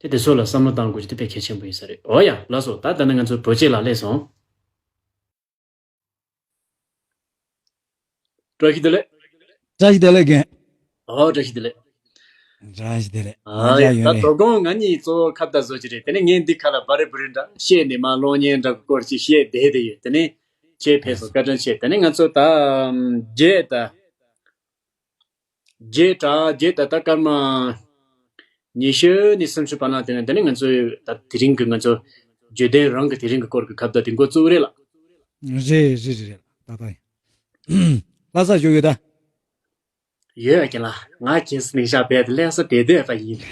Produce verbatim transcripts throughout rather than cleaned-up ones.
དེ་དེ་ཚོ་ལ་བསམ་བློ་བཏང་དགོས་རྒྱུ་དེ་དཔེ་གལ་ཆེན་པོ་ཡིན་ས་རེད། འོ་ཡ། ལགས་སོ། ད་ད་ནི་ང་ཚོ་བོད་སྤྱི་ལ་སླེབས་སོང་། བཀྲ་ཤིས་བདེ་ལེགས། བཀྲ་ཤིས་བདེ་ལེགས་རྒན། ཨོ། བཀྲ་ཤིས་བདེ་ལེགས། བཀྲ་ཤིས་བདེ་ལེགས། ཨ་ཡ། ད་དོ་དགོང་ང་གཉིས་གཙོ་བོ་ཁ་བརྡ་བཟོ་གི་རེད། དེ་ནས་ངས་འདི་ཁ་ལ་བ་རེ་བུ་རེ་འདྲ་བཤད་ནས་མ་གློག་བརྙན་འདྲ་གི་སྐོར་ཅིག་བཤད་བསྡད་དེ་ཡོད། དེ་ནས་ཁྱེད་ཕེབས་སོང་། བཀའ་དྲིན་ཆེ། དེ་ནས་ང་ཚོ་ད་རྒྱས་ད། རྒྱས་ད་རྒྱས་ད་ད་སྐར་མ་ཉི་ཤུ་ནས་སུམ་ཅུ་བར་ན། དེ་ནས་དེ་ནས་ང་ཚོས་ད་དེ་རིང་གི་ང་ཚོ་བརྗོད་དོན་རང་གི་དེ་རིང་གི་སྐོར་གི་ཁ་བརྡ་དེ་འགོ་བཙུགས་རེད་ལ། རེད་རེད་རེད་རེད། ད་ད་ཡིན། ལྷ་ས་བཞུགས་ཡོད་ད། ཡོད་ཀྱི་ལ། ང་ཁྱེད་སི་ནིང་ཤ་བས་ལྷ་ས་དེ་བསྡད་པ་ཡིན།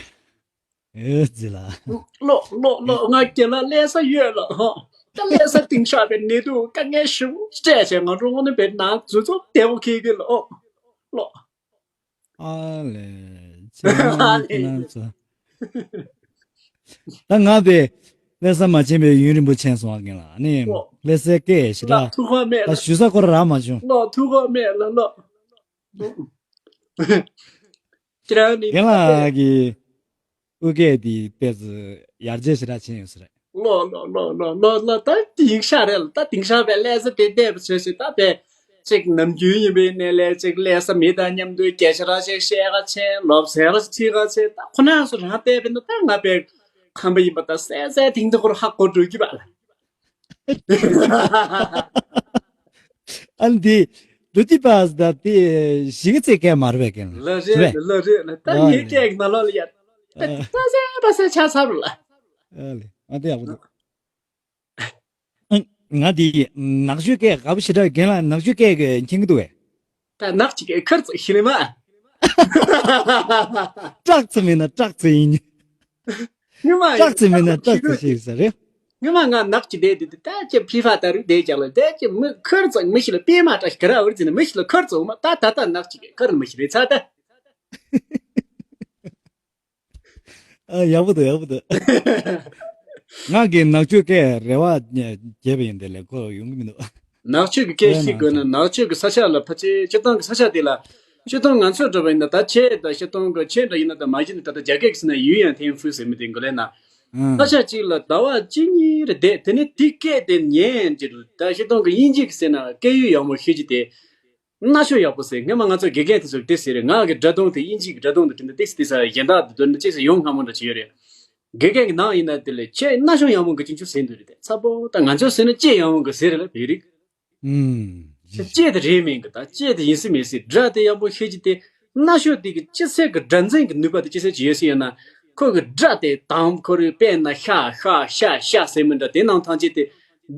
ཨེ་ཙི་ལ། ལོ་ལོ་ལོ། ང་ཁྱེད་ལ་ལྷ་ས་ཡོད་ལ་ཧོ། ད་ལྷ་ས་དེང་ཤ་བས་ནི་དུ་དཀའ་ངལ་ཞིག་སྤྲད་བྱས། ང་རང་ངོ་ནས་བས་ན་ཙུ་ཙོ་དེ་འོ་ཁེ་གི་ལོ་ལོ། ཨ་ལེ། ཚེ་ཨ་རིང་ལེ། ཁྱེད་རང་ཚོ། ད་ང་བས་ལྷ་ས་མ་ཕྱིན་པའི་ཡུན་རིང་པོ་ཕྱིན་སོང་བ་རྒན་ལགས། ཨ་ནི་ལོ། ལྷ་སའི་སྐད་ཞེ་ལ་དྲག་ཐུགས་ཁག་མེད་ད་ལ། ཞུ་ས་ཁོ་ར་རག་མ་བྱུང་། ལོ་ཐུགས་ཁག་མེད་ལ་ལོ། ཁྱེད་རང་ནི། རྒན་ལགས་ཀྱི་ཨུ་སྐད་འདི་དཔེ་ཚོ་ཡར་རྒྱས་ཞེ་དྲག་ཕྱིན་ཡོད་ས་རེད། ལོ་ལོ་ལོ་ལོ་ལོ་ལོ། ད་དེང་ཤ་རེད་ལ། ད་དེང་ཤ་བས་ལྷ་ས་དེ་བསྡད་པ་བྱོས་ཤིག་ད་བས་ཅིག་ནམ་རྒྱུན་ཡིན་པའི་ནས་ལས་ཅིག་ལྷ་ས་མི་དང་མཉམ་དུ་སྐད་ཆ་ར་ཞིག་བཤད་ག་ཆེན། ལོབ་ཟེར་ར་ཁྲིད་ག་ཆེན། ད་ཁོ་ན་སུ་རང་བསྡད་པས་ན་ད་ང་བས་ཁམས་པ་ཡིན་པ་ད་སད་སད་དེང་དུ་ཁོར་ཧ་གོ་འགྲོ་གི་པ་ལ། ཨ་ནི་དེ་ལོ་ཏི་པ་ཟ་དེ་ཞིག་ཚེ་སྐད་མ་རེད་པས་ཀྱང་། ལ་རེད་ལ་རེད་ལ། ད་ཨ་ངའི་ལེ། སྐད་ཀྱི་ནང་ལོགས་ལ་ཡ། ཨ་ད་ས་ས་ཆ་ཚ་རུ་ལ། ཨ་ལེ། ཨ་དེ་ཡག་པོ་འདུག་ང་དེ་ནག་ཆུ་སྐད་དགའ་པོ་ཞེ་དྲག་རྒན་ལགས་ནག་ཆུ་སྐད་ཀྱི་མཁྱེན་གྱི་འདུག་བས། ད་ནག་ཆུ་སྐད་ཁར་ཚ་ཤི་ལེ་མ། སྐྲག་ཚ་མིན་ན་སྐྲག་ཚ་ཡིན། ངོ་མ་སྐྲག་ཚེ་མིན་ན་སྐྲག་ཚེ་ཞིག་ཟེར་རེད། ངོ་མ་ང་ནག་ཅིག་བསྡད་དུས་ད་ཅི་ཕི་ཧྥ་ད་རུ་བསྡད་ཀྱང་ལ་ད་ཅི་མི་ཁར་ཙང་མི་ཞིག་ལ་པེ་མ་སྐྲག་ག་ར་བར་ཙི་ན་མི་ཞིག་ལ་ཁར་ཙང་མ་ད་ད་ད་ནག་ཅིག་ཁར་མི་ཞིག་རེད་ཚ་ད། ཨ་ཡག་པོ་འདུག་ཡག་པོ་འདུག་ང་གི་ནག་ཆུ་སྐད་རེ་བ་རྒྱས་པ་ཡིན་དེ་ལས་ཁོ་ཡོང་གི་མི་འདུག་ནག་ཆུ་གི་སྐད་ཤེས་དགོས་ན་ནག་ཆུ་གི་ས་ཆ་ལ་ཕ་ཆེ་སྤྱིར་བཏང་གི་ས་ཆ་དེ་ལ་སྤྱིར་བཏང་ང་ཚོ་འདྲ་བ་ཡིན་ན་ད་ཆེ་ད་སྤྱིར་བཏང་གི་ཆེ་འདྲ་ཡིན་ན་ད་མ་གཞི་ནས་ད་ལྟ་རྒྱ་སྐད་ཀྱི་ཟེར་ན་ཡུན་ཡང་ཐེན་ཧྥུ་ཟེར་མི་དེ་འགོ་ལས་ན། ཨང་། ས་ཆ་གཅིག་ལ་ཟླ་བ་གཅིག་གཉིས་རེ་བསྡད་དེ་ནས་དེ་སྐད་དེ་ཉན་གྱི་རུ་ད་སྤྱིར་བཏང་གི་དབྱིན་ཇི་གི་ཟེར་ན་སྐད་ཡིག་ཡག་མོ་ཤེས་ཀྱི་དེ། གནའ་ཤོག་ཡག་པོ་ཟེར། སྔོན་མ་ང་ཚོ་དགེ་རྒན་དེ་ཚོ་དེ་ཟེར་རེད། ང་གི་སྒྲ་གདངས་དེ་དབྱིན་ཇི་གི་སྒྲ་གདངས་དེ་དེ་འདྲ་ཏིག་ཙི་ཏིག་ཙི་གཞན་དག་དེ་དོན་ནི་ཅི་ཟེར་ཡོང་སྔ་མོ་འདྲ་ཅིག་ཡོད་རེད། དགེ་རྒན་གྱི་ནང་ཡིན་ན་དེ་ལས་ཁྱེད་གནའ་ཤོག་ཡག་མོ་གི་ཅིང་ཆུ་ཟེར་འདུག་རེད་དེ་ཚ་པོ་ད་ང་ཚོ་ཟེར་ན་ལྕེ་ཡག་མོ་གི་ཟེར་རེད་ལ་བོད་རིགས། ཨུམ། ལྕེ་དེ་རེད་མིན་གི་ད་ལྕེ་དེ་ཡིན་སྲིད་མེད་སྲིད་སྒྲ་དེ་ཡག་པོ་ཤེས་ཀྱི་དེ། གནའ་ཤོག་དེ་གི་སྤྱི་ཚེ་གི་སྒྲ་འཛིན་གི་ནུས་པ་དེ་ཅི་ཟེར་གྱི་ཡོད་སྲིད་ཡོད་ན། ཁོ་གི་སྒྲ་དེ་དང་ཁོ་རེ་དཔེར་ན་ཤ་ཤ་ཤ་ཤ་ཟེར་མི་འདྲ་དེ་ནང་ཐང་ཆེ་དེ།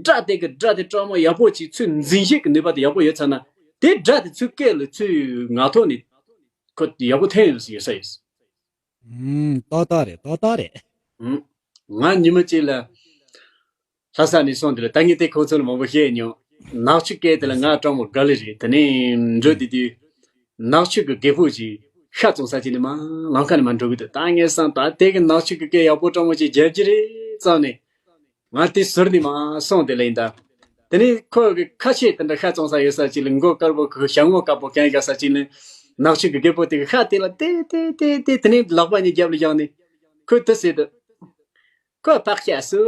སྒྲ་དེ་གི་སྒྲ་དེ་སྤྲང་མོ་ཡག་པོ་ཅིག་ཚུར་འཛིན་ཤེས་ཀྱི་ནུས་པ་དེ་ཡག་པོ་ཡོད་ཚར་ན། དེ་སྒྲ་དེ་ཚུར་སྐད་ལ་ཚུར་ངག་ཐོག་ནས་ཁོ་ཡག་པོ་ཐོན་ཡོད་ས་ཡོད་ས་ཡོད། ཨུམ། ཏག་ཏག་རེད། ཏག་ཏག་རེད། ཨུམ། ང་ཉི་མ་གཅིག་ལ་ལྷ་ས་ནས་སོང་དེ་ལ་ད་ངས་དེ་ཁོང་ཚོ་ལ་མང་པོ་བཤད་མྱོང་། ནག་ཆུ་སྐད་དེ་ལ་ང་སྤྲང་མོ་དགའ་ལེ་རེད། དེ་ནས་འགྲོ་དུས་དུས། ནག་ཆུ་གི་རྒད་པོ་ཅིག་ཤ་བཙོང་ས་ཅིག་ནས་མར་ལམ་ཁ་ནས་མར་འགྲོ་གི་འདུག་ད་ངས་བསམ་ད་དེ་གི་ནག་ཆུ་གི་སྐད་ཡག་པོ་སྤྲང་མོ་ཅིག་རྒྱབ་ཀྱི་རེད་བསམ་ནས། ང་དེ་ཟུར་ནས་མར་སོང་དེ་ལ་ཡིན་ད། དེ་ནས་ཁོ་གི་ཁ་ཤས་དེ་འདྲ་ཤ་བཙོང་ས་ཡོད་ས་ཅིག་ལ་མགོ་དཀར་པོ་གི་ཞྭ་སྔོ་དཀར་པོ་གན་བཞག་ས་ཅིག་ལ། ནག་ཆུ་གི་རྒད་པོ་དེ་གི་ཤ་དེ་ལ་ཏེ་ཏེ་ཏེ་ཏེ་དེ་ནས་ལག་པ་གཉིས་རྒྱབ་ལ་བཞག་ནས། ཁོས་དེ་ཟེར་དུས། ཁོས་ཕག་ཤ་སུ།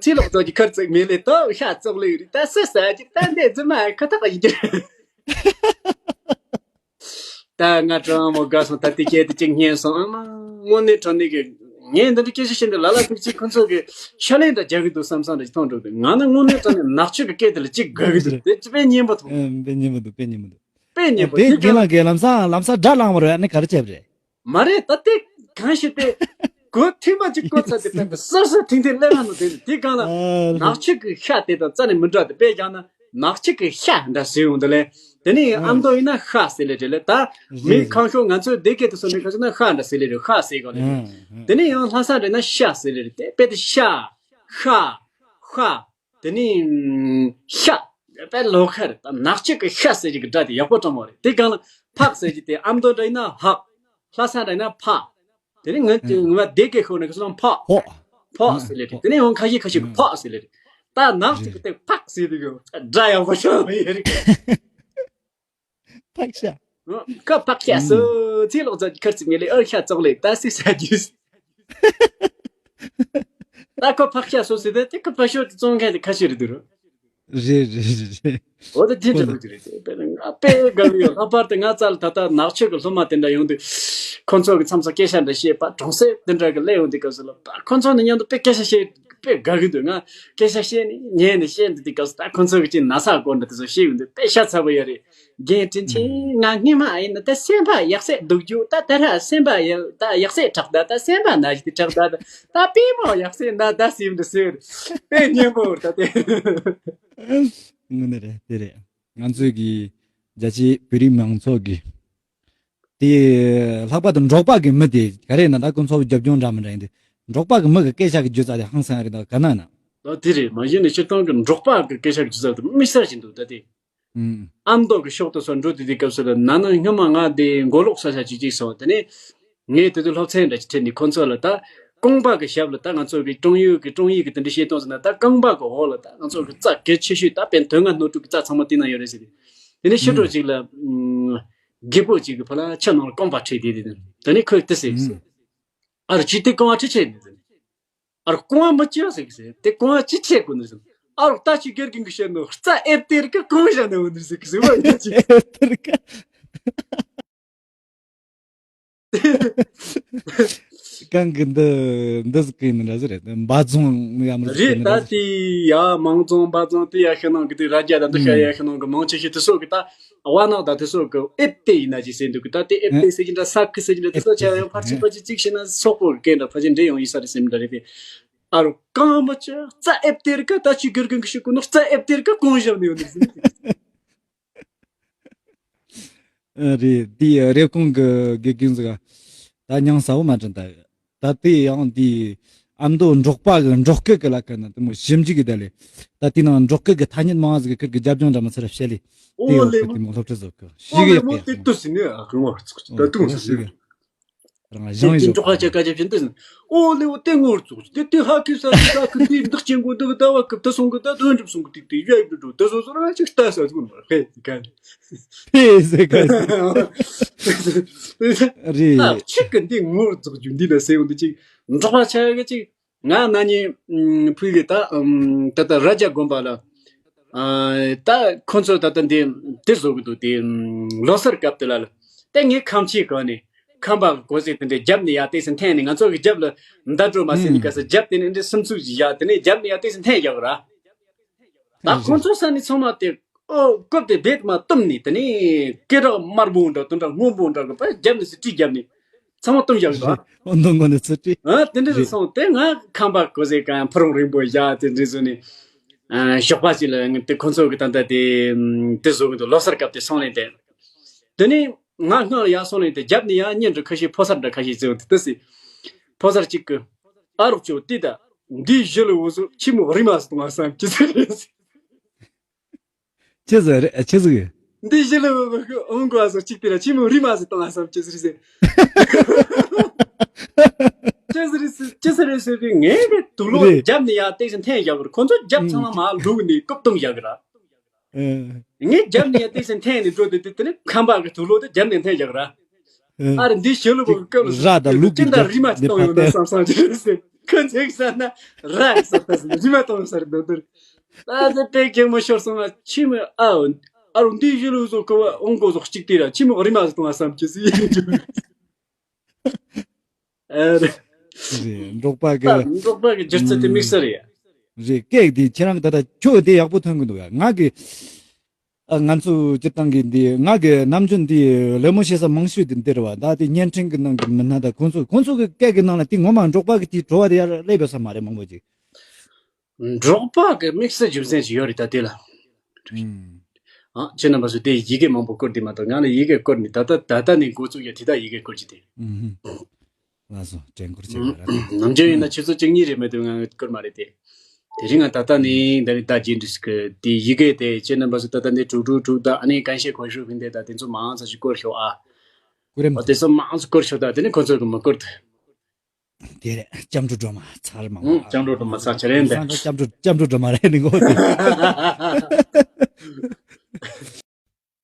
ཚེ་ལོག་ཚོགས་ཀྱི་ཁར་ཚིག་མེད་ལེ་ཏོ་ཤ་བཙོག་ལེ་རི་ད་སུ་ཟ་རྒྱུ་ད་འདས་རྫུན་མ་ཁ་ཐག་ཡིན་རྒྱུ། ད་ང་གྲང་མོ་དགའ་སོང་། ད་དེ་སྐད་དེ་གཅིག་སྙན་སོང་། ཨ་མ་དངོས་གནས་དྲང་གནས་ཀྱི་ངས་འདི་འདྲ་སྐད་ཆ་བཤད་འདི་ལ་ལ་ཐུག་ཅིག་ཁོ་ཚོ་གི་ཤ་ལན་འདྲ་རྒྱག་གི་འདུག་བསམ་བསམ་འདྲ་ཅིག་མཐོང་འགྲོ་འདུག་ང་ནི་དངོས་གནས་དྲང་གནས་ནག་ཆུ་གི་སྐད་དེ་ལ་གཅིག་དགའ་གི་འདུག་དེ་དཔེ་སྙན་པོ་ཐོག་ཨ་དཔེ་སྙན་པོ་འདུག་དཔེ་སྙན་པོ་འདུག་དཔེ་སྙན་པོ་དེ་རྒན་ལགས་ཀྱིས་ལམ་སང་ལམ་སང་སྒྲ་བླངས་པ་རེད། ཨ་ནི་ག་རེ་བྱས་པ་རེད། མ་རེད་ད་དེ་གང་ཞིག་དེ། གོ་ཐིག་མ་ཅིག་གོ་ཚར་དེ་དཔེ་གསར་གསར་ཐིང་ཐིང་སླེབས་ན་ནོ་དེ་དེ་གང་ལ། ཨ་ནག་ཆུ་གི་ཤ་དེ་དང་རྩ་ནས་མི་འདྲ་དེ་དཔེ་ཀྱང་ན་ནག་ཆུ་གི་ཤ་འདྲ་ཟེར་ཡོང་དེ་ལས། དེ་ནས་ཨ་ཨ་མདོ་ཡིན་ན་ཤ་ཟེར་ལེ་རེད་ལེ་ད། མི་རེད་ཁང་ཤོག་ང་ཚོའི་སྡེ་སྐད་དུ་སོང་ནས་ཁ་ཤོག་ན་ཤ་འདྲ་ཟེར་ལེ་རེད། ཤ་ཟེར་གོ་ལེ། ཨ་ཨ་དེ་ནས་ཡང་ལྷ་ས་འདྲ་ན་ཤ་ཟེར་ལེ་རེད་དེ་དཔེ་དེ་ཤ། ཤ། ཤ། དེ་ནི། ཤ། དཔེ་ལོ་ཁ་རེད་ད། ནག་ཆུ་གི་ཤ་ཟེར་གྱི་གི་སྒྲ་དེ་ཡག་པོ་དྲང་མོ་རེད། དེ་གང་ལ་ཕག་ཟེར་གྱི་དེ་ཨ་མདོ་འདྲ་ཡིན་ན་ཧག་ལྷ་ས་འདྲ་ཡིན་ན་ཕག་དེ་ནི་ངོས་ངོས་མ་སྡེ་སྐད་ཤོར་ནས་ཁ་སང་ཕག་ཕག་ཕག་ཟེར་ལེ་རེད། ཕག་དེ་ནི་ཡང་ཁ་ཤས་ཁ་ཤས་ཕག་ཕག་ཟེར་ལེ་རེད། ད་ནག་ཆུ་གི་དེ་ཕག་ཟེར་དེ་གི་སྒྲ་ཡག་པོ་ཤོར་མ་ཡོད་རེད། ཕག་ཤ། ཁ་ཕག་ཤ་སོ། ཚེ་ལོག་ཚ་ཁར་ཚིག་ངེས་ལེ་ཨར་ཤ་བཙོག་ལེ་ད་སི་ས་རྒྱུས། ད་ཁོ་ཕག་ཤ་སོ་སོ་དེ་དེ་ཁོ་ཕག་ཤོ་དེ་བཙོང་མཁན་དེ་ཁ་ཤས་རེད་འདུག་རོ། རེད་རེད་རེད་རེད། འོ་ད་དེ་འདྲ་རེད་རེད་དེ་དཔེར་ན་ང་དཔེ་དགའ་གི་ཡོད། ལྷག་པར་དུ་ང་རྩ་ལ་ད་ལྟ་ནག་ཆུ་གི་སློབ་མ་དེ་འདྲ་ཡོང་དུས་ཁོ་ཚོ་གི་མཚམས་སུ་སྐད་ཆ་འདྲ་བཤད་པ་གྲོང་གསེབ་དེ་འདྲ་གི་སླེབས་ཡོང་དུས་སྐབས་སུ་ལ་ད་ཁོ་ཚོ་ནི་མཉམ་དུ་དཔེ་སྐད་ཆ་བཤད་དཔེ་དགའ་གི་འདུག་ང་སྐད་ཆ་བཤད་ནས་ཉན་ནས་བཤད་འདི་དུས་སྐབས་སུ་ད་ཁོ་ཚོ་གི་ཅིག་ན་ཚ་སྐོར་འདྲ་དེ་ཚོ་བཤད་ཡོང་དུས་དཔེ་ཤ་ཚ་པོ་ཡོད་རེད། རྒན་དྲིན་ཆེན་ང་སྔོན་མ་ཡིན་ན་ད་སེམས་པ་ཡག་སེ་སྡུག་རྒྱུ་ད་ད་ར་སེམས་པ་ཡག་ད་ཡག་སེ་དྲག་ད་ད་སེམས་པ་ན་ཞིག་དྲག་ད་ད་པི་མོ་ཡག་སེ་ན་ད་སེམས་འདི་སེ་དཔེ་སྙན་པོ་ད་དེ། དངོས་གནས་རེད་དེ་རེད། ང་ཚོའི་གི་རྒྱ་ཆེའི་བོད་རིགས་མང་ཚོགས་ཀྱི་དེ་ལྷག་པར་དུ་འབྲོག་པ་གི་མི་དེ་ག་རེ་ན་ད་ཁོ་ཚོ་རྒྱབ་ལྗོངས་འདྲ་མི་འདྲ་ཡིན་དུས་འབྲོག་པ་གི་མི་གི་སྐད་ཆ་གི་སྒྱུ་རྩལ་དེ་ཧང་སང་རེད་ད་ག་ན་ན། ད་དེ་རེད། མ་གཞི་ནས་སྤྱིར་བཏང་གི་འབྲོག་པ་གི་སྐད་ཆ་གི་སྒྱུ་རྩལ་དེ་དམིགས་བསལ་ཞིག་འདུག་ད་དེ། ཨ་མདོ་གི་ཕྱོགས་དུ་སོགས་འགྲོ་དུས་དེ་སྐབས་སུ་ལ་ན་ནིང་སྔོན་མ་ང་དེ་མགོ་ལོག་ས་ཆ་ཅིག་ཅིག་སོང་། དེ་ནས་ངས་དེ་དུས་སློབ་ཚན་འདྲ་ཅིག་ཁྲིད་ནས་ཁོ་ཚོ་ལ་ད་རྐང་པ་གི་ཞབས་ལ་ད་ང་ཚོ་གི་ཀྲུང་ཡུལ་གི་ཀྲུང་ཡུལ་གི་དེ་འདྲ་བཤད་སྟངས་ཟེར་ན་ད་རྐང་པ་གི་འོག་ལ་ད་ང་ཚོ་གི་རྩ་གལ་ཆེ་ཤོས་ད་དཔེ་དོན་ལྔ་སྣོད་དྲུག་གི་རྩ་ཚང་མ་དེ་ན་ཡོད་རེད་ཟེར་ཏེ། དེ་ནས་ཕྱི་དྲོ་ཅིག་ལ་རྒད་པོ་ཅིག་གི་ཕ་ལ་ཆུ་ནང་ལ་རྐང་པ་ཁྲིད་དེ་དེ་དེ་ནས་ཁོས་དེ་ཟེར་ཟེར། ཨ་རོ་ཅི་དེ་རྐང་པ་ཁྲིད་ཆེ་ནས་ཟེར། ཨ་རོ་རྐང་པ་མི་ཅི་ཟེར་གི་ཟེར། དེ་རྐང་པ་ཅི་ཆེ་གོ་ནས་ཟེར། ཨ་རོ་ལྟ་ཅི་དགེ་རྒན་གི་བཤད་ནོ་རྩ་ཨེབ་དེ་རིག་གི་རྐང་བཞག་ནས་འོ་ནས་ཟེར་གི་ཟེར་བ་ཡིན་ཅིག་གང་གི་འདི་འདི་ཟིག་གི་ཡིན་འདྲ་ཟིག་རེད། འབའ་རྫོང་ཡ་མི་ཟིག་གི་རེད། ཡིན་འདྲ་ད་ཟིག་དེ་ཡ་མང་རྫོང་འབའ་རྫོང་དེ་ཡ་ཤི་ནང་གི་དེ་ར་རྒྱ་དང་དེ་ཤ་ཡ་ཤི་ནང་གི་མང་ཆེ་ཤོས་དེ་སོགས་གི་ད་བ་ནག་ད་དེ་སོགས་གི་ཨེབ་དེ་ཡིན་ན་ཅིག་ཟེར་འདུག་གི་ད་དེ་ཨེབ་དེ་ཟེར་གྱི་འདྲ་ས་ཁི་ཟེར་གྱི་འདྲ་དེ་སོགས་ཆ་ཡང་ཕར་ཕྱིན་ཕར་ཕྱིན་ཅིག་ཤི་ན་སོག་པོ་གི་སྐད་འདྲ་ཕར་ཕྱིན་འདྲེ་ཡོང་ཡིན་ས་རེད་སེམས་འདྲ་རེད་དེ། ཨ་རོ་རྐང་མ་ཅི་རྩ་ཨེབ་དེ་རིག་ག་ད་ཅི་དགེ་རྒན་གི་ཤི་གོ་ནོ་རྩ་ཨེབ་དེ་རིག་ག་གོང་བཞག་ནས་ཡོད་ནི་ཟེར། རེད། དེའི་རེབ་གོང་གི་དགེ་རྒན་ཟིག་ད་མྱང་ས་བོ་མ་དྲན་ད། ད་དེ་ཡང་དེའི་ཨ་མདོ་འབྲོག་པ་གི་འབྲོག་སྐད་གི་ལ་ཁ་ན་དེ་མོ་ཞིབ་འཇུག་གི་ད་ལས། ད་དེ་ནང་འབྲོག་སྐད་གི་ཐ་སྙད་མང་ཟིག་གི་ཁིར་གི་རྒྱབ་ལྗོངས་འདྲ་མི་ཚེ་ར་བཤད་ལས། དེ་ཨོ་ཡོད་ལེ་གི་དེ་མོ་སློབ་ཁྲིད་ཟིག་གི་ཞིག་ཨོ་ལེ་ཡོད་མོ་གི་དེ་དེ་ཏུ་ཟིན་ནས་ཨ་ཁུ་ངོ་ཚོགས་ད་ཏུ་ཟིན་ནས། རང་ཞང་ཡོད་འགྲོ་ཁ་ཆ་ཁ་ཆ་བྱིན་ཏེ་ཟིན། ཨོ་ལེ་ཨོ་ཏེ་ངོར་ཙུག་ཏེ་ཏེ་ཧ་ཁི་ས་ཁི་ས་ཁི་ཏེ་འདག་ཅན་གོ་འདག་ད་བ་ཁི་ད་སོང་གི་ད་དོན་གྲུབ་སོང་གི་ཏིག་ཏིག་ཡ་ཡིབ་འགྲོ་ད་སོ་སོ་ར་ཅིག་ལྟ་ས་ཟུག་ནོ་ཧེ་ཀ་ཧེ་ཟེ་ཀ་རེད། ཨ་ཆིག་གི་འདི་ངོར་ཙུག་རྒྱུ་འདི་ལ་སེ་འོ་འདི་ཅིག་འབྲོག་པ་ཆ་གི་ཅིག་ང་ན་ནི་ཕུལ་གི་ད་ད་ད་ར་ཇ་དགོན་པ་ལ། ཨ་ད་ཁོ་ཚོ་ད་ལྟ་འདི་འདི་བཟོ་གི་འདུག་དེ་ལོ་སར་སྐབས་དེ་ལ་ལ་དེ་ངས་ཁམས་ཆེ་གང་ནས་ཁམས་པ་གོ་ཟེ་དེ་འདྲའི་རྒྱབ་ནས་ཡར་ཏོག་ཙམ་འཐེན་ནས་ང་ཚོ་གི་རྒྱབ་ལ་མདའ་འགྲོ་མ་ཟེར་ནི་ག་ས་རྒྱབ་དེ་ནས་འདི་སུམ་ཚུགས་ཀྱི་ཡར་དེ་ནས་རྒྱབ་ནས་ཡར་ཏོག་ཙམ་འཐེན་རྒྱག་གི་ར། ད་ཁོ་ཚོ་ས་ནས་ཚང་མ་དེ་ཨོ་རྐུབ་དེ་རྦད་མ་བཏུམ་ནས་དེ་ནས་སྐེ་རགས་དམར་པོ་འདྲ་དུ་འདྲ་སྔོན་པོ་འདྲ་གི་པ་རྒྱབ་ནས་སི་ཀྲི་རྒྱབ་ནས། ཚང་མ་བཏུམ་བཞག་གི་འདུག་ཨ། ཨོ་མདོ་མགོ་ནས་ཚུར་ཁྲིད། ཨ་དེ་འདྲ་རེད། སོང་དེ་ང་ཁམས་པ་གོ་ཟེ་གང་ཕུ་རུང་རིང་པོ་བཞག་དེ་འདྲ་བཟོས་ནས། ཨ་ཞོགས་པ་ཅིག་ལ་ང་དེ་ཁོ་ཚོ་གི་ད་ལྟ་དེ་དེ་བཟོ་གི་འདུག་ལོ་སར་སྐབས་དེ་སོང་ལེན་དེ། དེ་ནས་ང་སྔར་ལ་ཡར་སོང་ལེན་དེ་རྒྱབ་ནས་ཡར་གཉེན་འགྲོ་ཁ་ཤས་ཕོ་སར་འདྲ་ཁ་ཤས་བཟོས་འདུག་ཏུ་སི། ཕོ་སར་གཅིག་གི་ཨ་རོགས་ཅོ་ཏི་ད་འདིའི་གཞི་ལ་འུ་ཚོ་ཁྱི་མོ་རི་མ་སི་གཏོང་བ་བསམ་ཅི་ཟེར་རེད། ཆི་ཟིག་རེད་ཆི་ཟིག་འདི་ཞི་ལི་བ་བ་ཁུ་ཨོང་གོ་ཨ་སོ་གཅིག་དེ་ལ་ཆི་མོ་རི་མ་ཟི་བཏང་ཨ་སམ་ཅི་ཟི་རི་ཟི། ཅི་ཟི་རི་ཟི་ཅི་ཟི་རི་ཟི་གི་ངའི་གི་དུག་ལོག་རེད། རྒྱབ་ནས་ཡར་ཏེག་སེ་འཐེན་བཞག་གི་ར། ཁོ་ཚོ་རྒྱབ་ཚང་མ་མར་ལུག་ནས་རྐུབ་བཏང་བཞག་གི་ར། ཨེ། ངས་རྒྱབ་ནས་ཡར་ཏེག་སེ་འཐེན་ནས་འགྲོ་དུས་དེ་དེ་ནི་ཁམས་པ་གི་དུག་ལོག་དེ་རྒྱབ་ནས་འཐེན་བཞག་གི་ར། ཨ་ར་འདི་ཞི་ལི་བ་གི་སྐབས་ལ་ར་དང་ལུག་གི་ཅི་འདྲ་རི་མ་ཅི་བཏང་ཡོང་ན་བསམ་བསམ་ཅི་རེད་ཟེར། ཁོ་ཚོས་བསམ་ན་ར་ཟེར་ད་ཟེར་རི་མ་བཏང་ཡོང་ས་རེད་འདོད་འདོད། ད་ཟེར་དེ་གད་མོ་ཤོར་སོང་ང་ཆི་མོ་ཨ་ཨ་རུ་འདི་ཞི་ལི་བཟོ་ཁོ་བ་ཨོང་གོ་བཟོ་གཅིག་དེ་ར་ཆི་མོ་རི་མ་ཟེར་བཏང་བསམ་ཅི་ཟེར་ཡིན་རྒྱུ། ཨ་རེད། རེད། འབྲོག་པ་གི་ད་འབྲོག་པ་གི་སྒྱུ་རྩལ་དེ་དམིགས་བསལ་རེད་ཡ། རེད། སྐད་འདི་ཁྱེད་རང་གི་ད་ལྟ་ཁྱོད་དེ་ཡག་པོ་ཐོན་གི་འདུག་ཡ། ང་གི་ཨ་ང་ཚོ་སྤྱིར་བཏང་གི་འདི་ང་གི་ནམ་རྒྱུན་འདི་ལད་མོ་བྱེད་ས་མང་ཤོས་དེ་འདི་རེད་བ། ད་དེ་བརྙན་འཕྲིན་གི་ནང་གི་མི་སྣ་ད་ཁོང་ཚོ་ཁོང་ཚོ་གི་སྐད་གི་ནང་ལ་དེ་ངོ་མ་འབྲོག་པ་གི་དེ་བྲོ་བ་དེ་ཡར་སླེབས་ཡོད་ས་མ་རེད་མང་པོ་ཅིག་འབྲོག་པ་གི་དམིགས་བསལ་རྒྱུ་མཚན་ཅིག་ཡོད་རེད་ད་དེ་ལ། ཨང་། ཨ་ཁྱེད་རྣམ་པ་ཚོས་དེ་ཡི་གེ་མང་པོ་བསྐུར་དེ་མ་གཏོགས་ང་ལ་ཡི་གེ་བསྐུར་ནས་ད་ལྟ་ད་ལྟ་ནས་འགོ་བཙུགས་ཡ་དེ་དག་ཡི་གེ་བསྐུར་གྱི་དེ། ལགས་སོ་དྲན་སྐུལ་བྱེད་པ་ར། ནམ་རྒྱུན་ཡིན་ན་ཆུ་ཚོད་བཅུ་གཉིས་རེ་མེད་དུས་ང་བསྐུར་མ་རེད་དེ། དེ་རིང་ང་ད་ལྟ་ནས་འདི་ནས་ད་རྗེས་འདྲི་ཟིག་གི་དེ་ཡི་གེ་དེ་ཁྱེད་རྣམ་པ་ཚོས་ད་ལྟ་འདི་དྲུག་དྲུག་དྲུག་ད་ཨ་ནི་གན་ཤེས་གོ་ཤུ་ཕིན་དེ་ད་དེ་ཚོ་མང་ཙམ་ཞིག་བསྐུར་ཤོག་ཨ། ཀུ་རེ་མ། ཨོ་དེ་ཚོ་མང་ཙམ་བསྐུར་ཤོག་ད་དེ་ནི་ཁོ་ཚོ་གི་མི་བསྐུར་ད། དེ་རེད། སྐྱབས་འགྲོ་སྒྲོལ་མ་ཚར་མང་པོ། ཨང་། སྐྱབས་འགྲོ་སྒྲོལ་མ་ཚར་ཆ་རེད་འདི། སང་ད་སྐྱབས་འགྲོ་སྐྱབས་འགྲོ་སྒྲོལ་མ་རེད་ནི་གོ་དེ།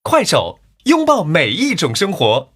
快手，拥抱每一种生活。